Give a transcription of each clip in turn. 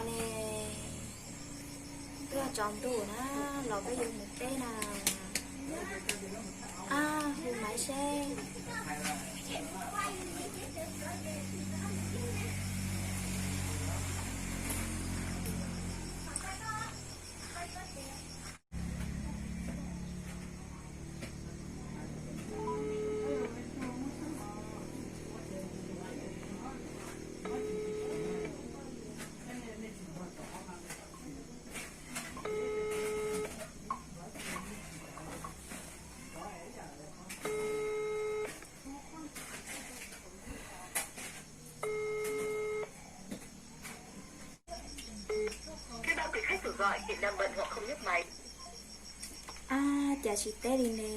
Ne, tuaj tsaus ntuj na, los peb yuav mus teb na. Ab, hu maiv seb. Ab, cas tsis teb li ne,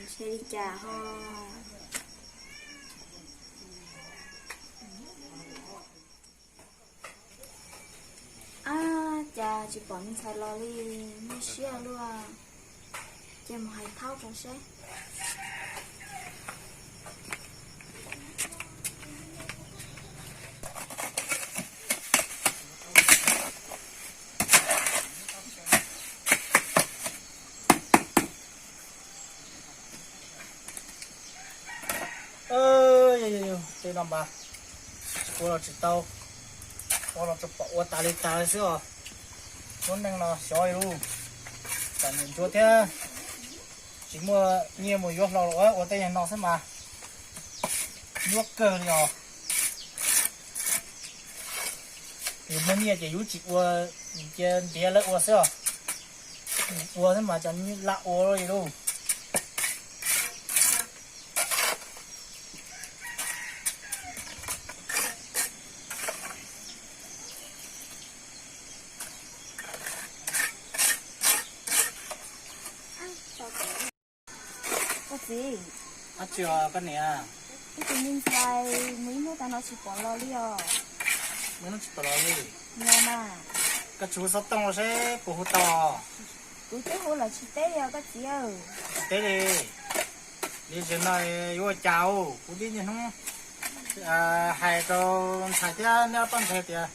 ntshe li cas ho. Ab, cas tsis pom me ntxhais los li, nyuaj siab luaj. Ces mus hais thaub rau seb. Tej no mas ua los tsis tau, ua los tsuas pom ua tas li tas li xwb os. Lub neej no xyov li lauj, tsam niam ntsuav thiab tsis muaj nyiaj mus yuav hlau los ua tej yam no xwb mas nyuaj kawg li os. Yus muaj nyiaj ces yus tsis ua, cia ntiav lawv ua xwb os. Ua xwb mas cov lam ua li lauj. Koj txiv, ab tsi os koj niam, ib tug me ntxhais mus ib hnub tas no tsis pom los li os. Mus ib hnub tsis pom los li? Yog mas. Koj tsis hu xov tooj los seb puas hu tau? Kuv twb hu los tsis teb li os koj txiv. Tsis teb li? Li zaum no yuav ua cas, kuv tib niaj hnub hais rau ntxhais thiab neb ob pab ntxhais tias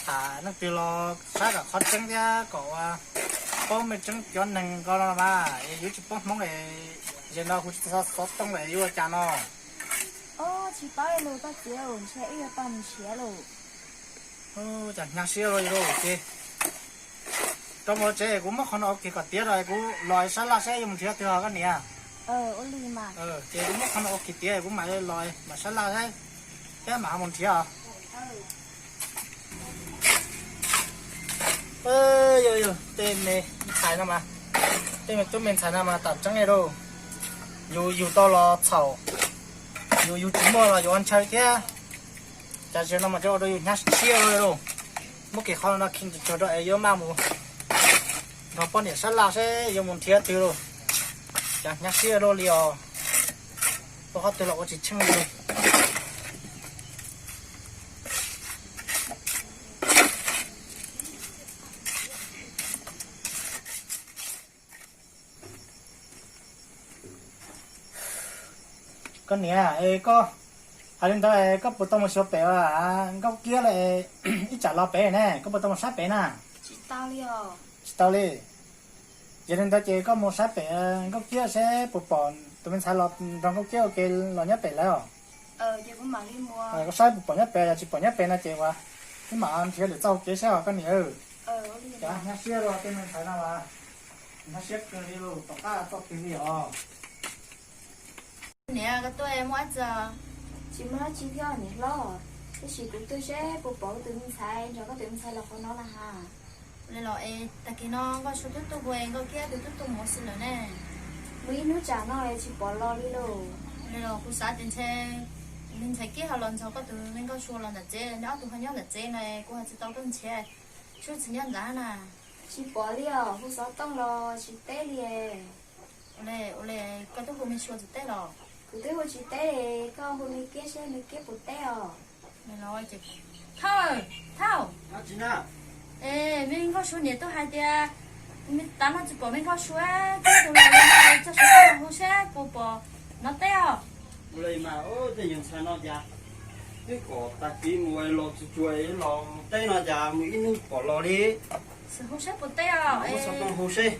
tham leej twg los saib kom qhov tseeb thiab kom paub meej tseeb cov neeg nkaus no mas es yuav tsis paub hmoob es, zaum no kuv tsis tau xov tooj es yuav ua cas no. Tsis paub li koj txiv, ntshe wb yuav tau mus nrhiav lauj. Cas hnyav siab ua luaj ces rau mus tsev kuv muab qhov no ua kiag kom tiav rau kuv los sab laj saib yuav mus nrhiav twg os koj niam. Ces kuv muab qhov no ua kiag tiav kuv mam los mam sab laj saib thiab mam ho mus nrhiav os. Yog yog tej me ntxhais no mas, tej me tub me ntxhais no mas tam tseeb li lauj. Yus yug tau los txhaum, yus yug tsis muaj los yuav ntshaw thiab. Cas zaum no mas ua rau yus hnyav siab ua luaj lauj. Muab kiag qhov no khi tsuag tsuag rau es yuav maj mus nrog poj niam sab laj seb yuav mus nrhiav twg lauj. Cas hnyav siab luaj li os. Ua qhov twg los ua tsis tsheej li. Koj niam, koj hais li ntawd koj puas tau mus xyuas pem Nkauj Kiab lawm, ib tsam los pem ne koj puas tau mus saib pem na? Tsis tau li. Tsis tau li? Yog li ntawd ces koj mus saib pem Nkauj Kiab seb puas pom tus me ntxhais los nrog Nkauj Kiab ua ke los nyob pem lawm os. Koj saib puas pom nyob pem, yog tsis pom nyob pem no ces ua, wb mam nrhiav lwm txoj hauv kev saib os koj niam. Cas hnyav siab rau tej me ntxhais no as, hnyav siab kawg li los tom qab txoj twg li os. Niam, koj tuaj muaj dab tsi? Tsis muaj dab tsi thiab niam hlob, tab sis kuv tuaj seb puas pom kuv tus me ntxhais nrog koj tus me ntxhais los qhov no na has. Ua li los es tag kis no Nkauj Sua twb tuaj hu Nkauj Kiab twb tuaj mus xwb lawm ne. Mus ib hnub tsam no es tsis pom los li lauj. Ua li los kuv xav tias ntshe me ntxhais Kiab ho los nrog koj tus me Nkauj Sua los ntawm tsev, neb ob tug ho nyob ntawm tsev no kuv ho tsis tau tuaj nrhiav, sub tsis nyob ntawd na. Tsis pom li os, hu xov tooj los tsis teb li. Ua li, ua li koj twb hu me Sua tsis teb los? Kuv twb hu tsis teb, koj hu me Kiab seb me Kiab puas teb os. Thauj, Thauj. Es me Nkauj Sua niam tuaj hais tias, tav no tsis pom me Nkauj Sua, tsis tus los li, txog sawv daws hu seb puas pom no teb os. Ua li mas, tej nyuag ntxhais no cas Twb kom tag kis mus los tsis tshua los mus teb no cas mus ib hnub pom los li. Hu seb puas teb os. Hu seb.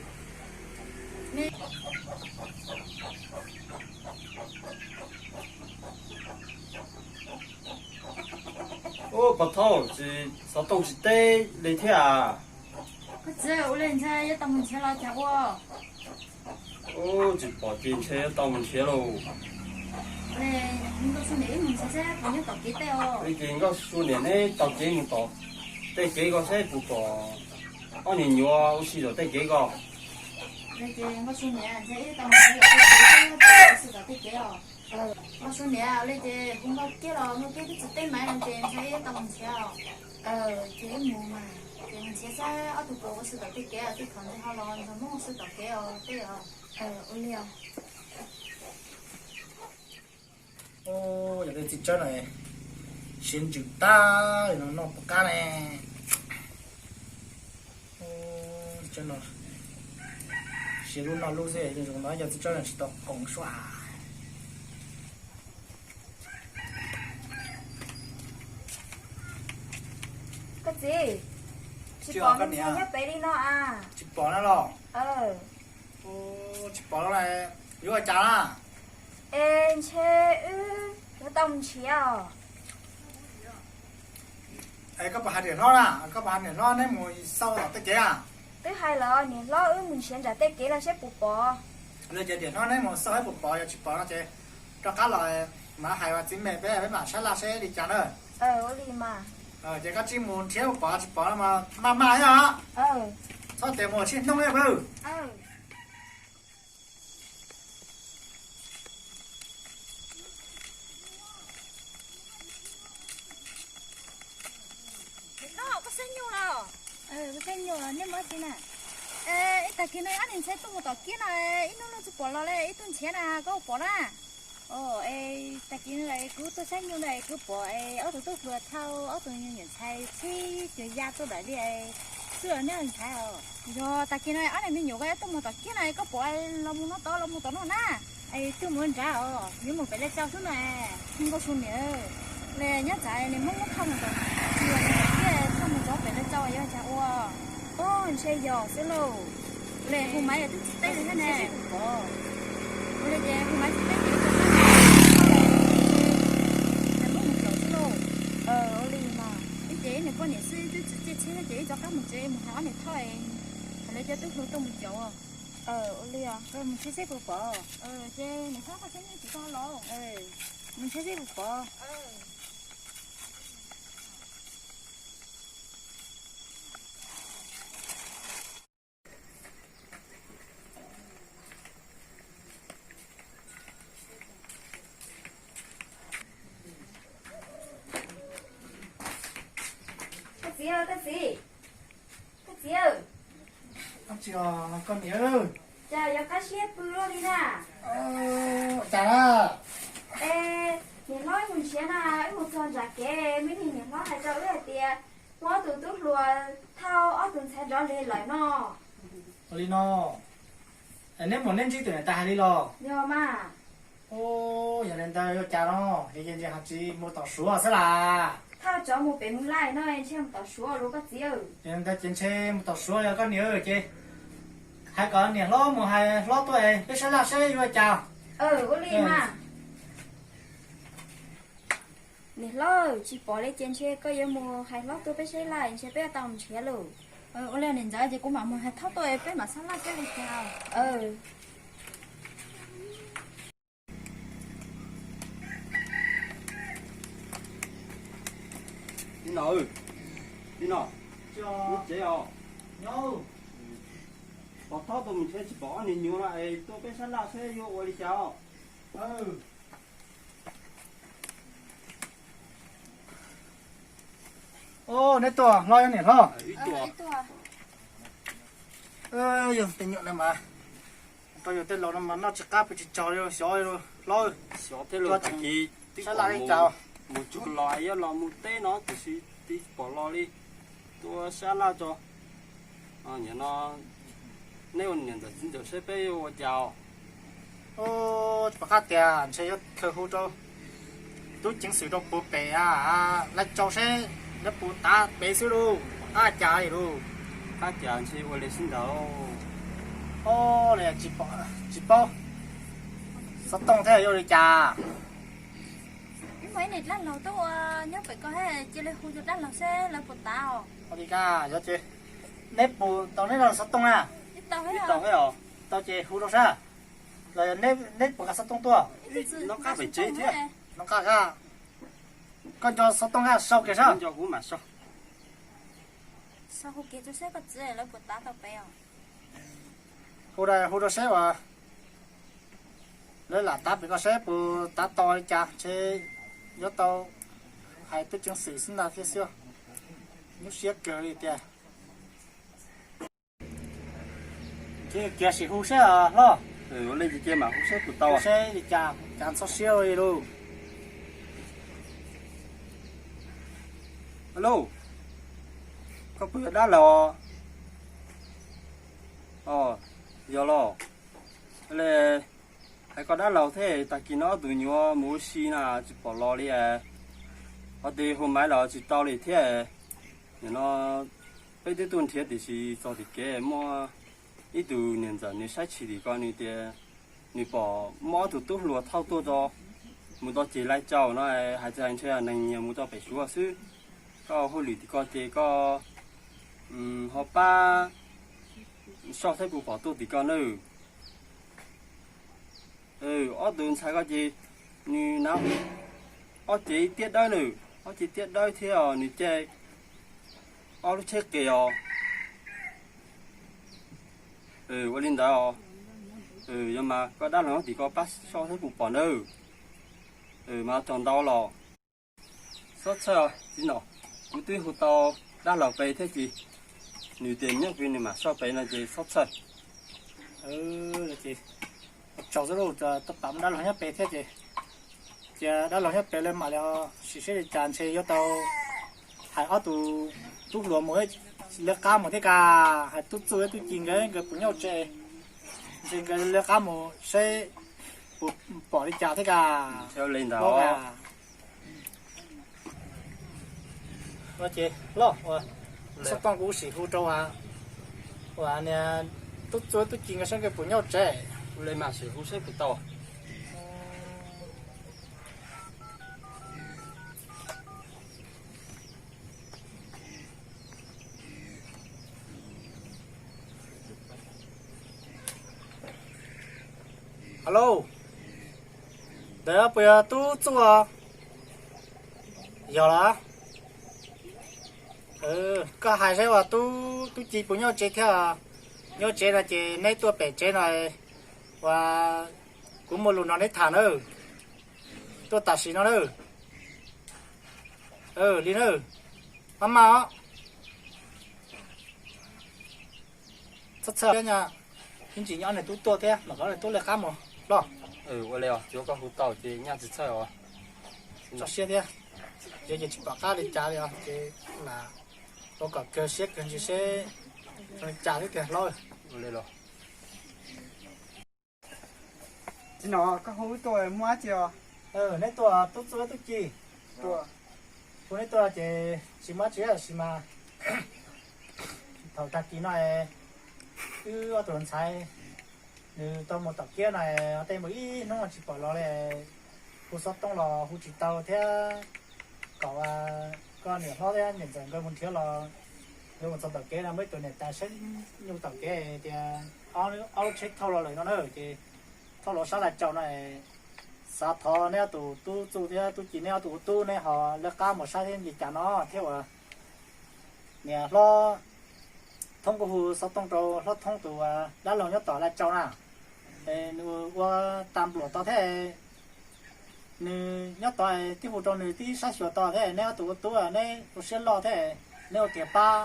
Ub, pog Thauj, tsis xov tooj tsis teb li thiab a? Koj txiv, ua li ntshe yuav tau mus nrhiav los cas ua. Ub, tsis pom ces ntshe yuav tau mus nrhiav lauj. Nkauj Sua niam wb mus nrhiav seb puas nyob tom kev teb os. Li ces Nkauj Sua niam neb taug kev mus tom tej kev ko seb puas pom ob niag nyuam ua si tom tej kev ko. Li ces Nkauj Sua niam ntshe wb tau mus nrhiav tom tej kev seb puas pom ua si tom tej kev os. Nkauj Sua niam, ua li ces hu Nkauj Kiab los Nkauj Kiab twb tsis teb mas no ces ntshe wb tau mus nrhiav os. Ces wb mus mas, ces mus nrhiav seb ob tug puas ua si tom tej kev os, tej thaum ntshe ho los nrog Hmoob ua si tom kev os tej os. Ua li os. Yog tej txiv tsawb no siav ntsws tag li no noj puas qab ne. Siav lub noj lub xwb, zoo no yog txiv tsawb no tsis tau qoos suab. Koj txiv, tsis pom nws nyob pem li no a? Tsis pom no los? Tsis pom no yuav ua cas na? Es ntshe wb yuav tau mus nrhiav os. Es koj puas hais niam hlob na, koj puas hais niam hlob neb mus xauj tom tej kev a? Twb hais lawm niam hlob, wb mus nrhiav nram tej kev los seb puas pom. Li ces niam hlob neb mus xauj seb puas pom, yog tsis pom no ces rov qab los mam hais uas txiv me peb, peb mam sab laj seb li cas na. Ua li mas. Ces koj tsij mus nrhiav puas pom, tsis pom no mas maj maj thiab os. Txhob tias mus tsib hnub thiab pw. Niam hlob, koj saib nyuj los? Koj saib nyuj los, nej muab tsi na. Ib tag kis no ob niag ntxhais tuaj mus tom kiab no, ib hnub loj tsis pom los li, ib tug nrhiav na, koj pom na? Tag kis no kuv tuaj saib nyuj na, kuv pom ob tug tub hluas thauj ob tug nyuam ntxhais txhib cuag ya tuaj nram li, xwb los nej ntxhais os. Yog tag kis no ob niag me nyuam ko tuaj mus tom kiab na, koj pom los mus no tod los mus tom no na. Es tuaj mus nrad os, yuav mus pem Laj Tsau xwb na. Nkauj Sua niam, li nyob tsam niag Hmoob muab thauj mus tom, thauj mus rau pem Laj Tsau yuav cas ua. Ub, ntshe yog xwb lauj. Li hu Maiv twb tsis teb li thiab ne. Ua li ces hu Maiv tsis teb ces ua li mas. Ib ces nws poj niam xwb twb tsis txiaj txhib ces wb rov qab mus tsev mus hais ob niag thauj, hais lawv cov tub hluas tuaj mus caum. Ua li os, mus nrhiav seb puas pom. Ces niam hlob koj saib nyuj tsis tau los? Mus nrhiav seb puas pom. Koj txiv, koj txiv, koj txiv. Koj niam, cas yuav qab siab pw luaj li na? Cas na? Es niam hlob mus nrhiav na, wb mus txog nram kev, me niag niam hlob hais rau wb hais tias muaj ob tug tub hluas thauj ob tug ntxhais nrov li lawm no. Ua li no, neb mus neb ntsib tus niam tais hais li los? Yog mas. Yog li ntawd yuav cas no, yog ces ntshe ho tsis mus tom Suav xwb las. Thauj tsov mus pem Moos Lais no ntshe mus tom Suav los koj txiv. Yog li ntawd ces ntshe mus tom Suav yog koj niam ces hais kom niam hlob mus hais hlob tuaj peb sab laj seb yuav cas. Ua li mas. Niam hlob, tsis pom li ces ntshe koj yuav mus hais hlob tuaj peb sab laj ntshe peb yuav tau mus nrhiav lauj. Ua li niam ntxawm, ces kuv mam mus hais thauj tuaj peb mam sab laj seb li cas. Li no, li no, nyob tsev os. Pom thauj tuaj mus nrhiav tsis pom ob niag nyuam no es tuaj peb sab laj seb yuav ua li cas os. Neb tuaj hlob niam hlob. Yog tej nyuam no mas, rau yus tej laus no mas noj tsis qab pw tsis tsaug li xyov hlob. Xyov thiab los tag kis twb sab laj li cas. Mus tsuj los yuav los mus teb no tiam sis tsis pom los li. Tuaj sab laj tso. Nim no neb ua niam ntxawm txiv ntxawm seb peb yuav ua cas. Tsis pom qab tias ntshe yuav khaws hu rau Tub ceev xwm rau puag pem Lai Tsaus seb lawv puas tav pem xwb lauj, qab cas li lauj. Qab cas ntshe ua li xwb ntag. O, tsis paub, xov tooj thiab yuav ua li cas. Ib muaj ib niam dab laug tuaj ua nyob pem ko, cia li hu cov dab laug seb lawv puas tav os. Ua li cas yog ces neb puas tau neb lub xov tooj na? Tau os, tau ces hu rau seb. Los yog neb puas nqa xov tooj tuaj? Nov qab pem tsev thiab. Nov qab, koj nco xov tooj na, sau kiag seb. Nco kuv mam sau. Hu, hu rau seb uas lawv lam tav pem ko seb puas tav tau li cas, ntshe yuav tau hais tub ceev xwm xwb ntag thiab xwb. Nyuaj siab kawg li tiag. Cia sim hu seb hlob. Ua li ces cia mam hu seb puas tau seb li cas, cas txhob siab li lauj. Alo, koj puas yog dab laug? Yog los. Hais koj dab laug thiab, tag kis no ob tug nyuam mus ua si na tsis pom los li. Qhov twg hu maiv los tsis tau li thiab. Nim no peb twb tuaj nrhiav tiam sis txog tim kev muaj ib tug niam ntxawm nws saib tshis tim ko, nws tias nws pom muaj ob tug tub hluas thauj tuaj rau mus tau ceg Lai Tsaus no, hais tias ntshe neeg nyias mus rau pem Suav xwb. Koj hauj lwm tim ko ces koj ho pab soj saib puas pom tuaj tim ko nawb. Ob tug ntxhais ko ces nws hnav ob cev tiab dawb na, ob cev tiab dawb thiab nws caij ob lub tsheb qes os. Ua li ntawd os. Yog mas koj dab laug nyob tim ko pab soj saib puas pom nawb. Mas tsaug ntau los. Txhob txhawj txiv nom, kuv twb hu tau dab laug pem thiab ces nws tias nyob pem nws mam soj pem no ces txhob txhawj. Tsaug xwb lauj, tau pom dab laug nyob pem thiab ces, cia dab laug nyob pem lawv mam li sim seb li cas, ntshe yuav tau hais ob tug tub hluas mus lawv qab mus thiab kas, hais tub Txuj thiab tub Ci nkawd, nkawd puas nyob tsev, ntshe nkawd lawv qab mus seb puas pom li cas thiab kas. Ces loj, xov tooj kuv sim hu rau uas niag tub Txuj tub Ci nkawd saib nkawd puas nyob tsev. Hu li mas sim hu seb puas tau. Alo, ntawd puas yog tub Txuj? Yog los. Koj hais saib uas tub, tub Ci puas nyob tsev thiab. Nyob tsev no ces neb tuaj pem tsev no uas kuv muaj lus nrog neb tham nawb. Tuaj tam sim no nawb. Li nawb. Maj maj os. Txhob txhawj, ib ntsis nyob nws tub tuaj thiab mam kom nws tub lawv qab mus loj. Ua li os, tsuav koj hu tau ces nyaj tsis txhawj os. Tso siab thiab, yog ces tsis pom qab li cas li os ces lam ua kom kawg siab kawg ntsws seb zoo li cas thiab tiag hlob. Ua li los. Txiv nom, koj hu wb tuaj muaj dab tsi os? Neb tuaj tub Txuj tub Ci. Hu neb tuaj ces tsis muaj dab tsi tab sis mas thaum tag kis no wb ob tug ntxhais nws tau mus tom kiab no, tej mus ib hnub tsis pom los li, hu xov tooj los hu tsis tau thiab. Kom koj niam hlob thiab niam ntxawm nkawd mus nrhiav los, nkawd mus txog tom kev no muaj ib tug niam tais saib nyuj tom kev tias ob lub tsheb thauj los lawm no na, ces thauj los sab Lais Tsaus no. Xav thov neb ob tug tub Txuj thiab tub Ci, neb ob tug ua tub neb ho lawv qab mus saib thiab li cas no thiab uas niam hlob Thoob kuj hu xov tooj rau hlob Thoob tus dab laug nyob tom Lais Tsaus na, nws ua tas npluam tod thiab, nws nyob tod twb hu rau nws twb saib xyuas tod thiab. Neb ob tug ua tub neb ua siab loj thiab, neb ua tiag pab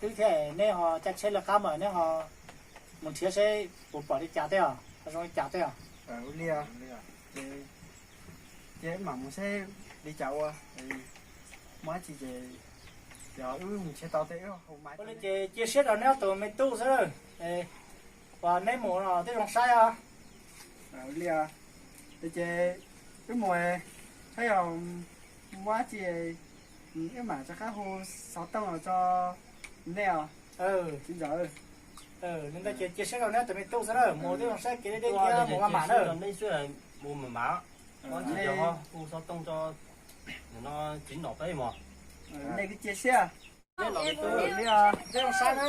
wb thiab, neb ho caij tsheb lawv qab mus, neb ho mus nrhiav seb puas pom li cas thiab, ho zoo li cas thiab. Cia wb mam mus seb li cas ua, muaj dab tsi ces wb mus nrhiav tau thiab wb hu mai. Ua li ces cia siab rau neb ob tug me tub xwb, uas neb mus no twb zoo saib os. Li, ces Wb mus, saib yog muaj dab tsi wb mam rov qab hu xov tooj los tso nej os. Txiv ntxawm, li ntawd ces cia siab rau neb tus me tub xwb na, mus twb zoo saib kev deb deb thiab mus maj mam na. Mus maj mam, hu xov tooj tso no txiv nom peb mog. Nej kuj cia siab. Neb los li, zoo saib na.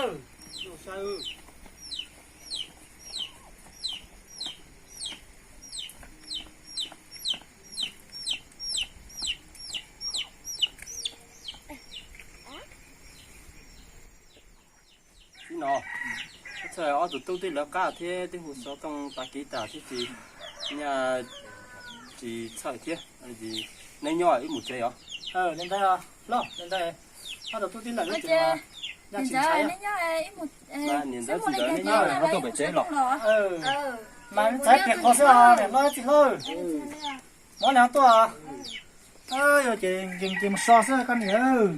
Txiv nom, txhawj ob tug tub twb lawv qab thiab twb hu xov tooj tas kev tas thiab ces nyaj tsis txhawj thiab. Neb nyob wb mus tsev os. Li ntawd, li ntawd, ob tug tub twb lawv, niam ntxawm tsis ntshai, niam ntxawm tsis ntshai, neb nyob wb mus tsev los. Mas txawm pliag qhov xwb os niam hlob txiv hlob. Muab nws tuaj. Yog ces nkees ces mus so xwb koj niam.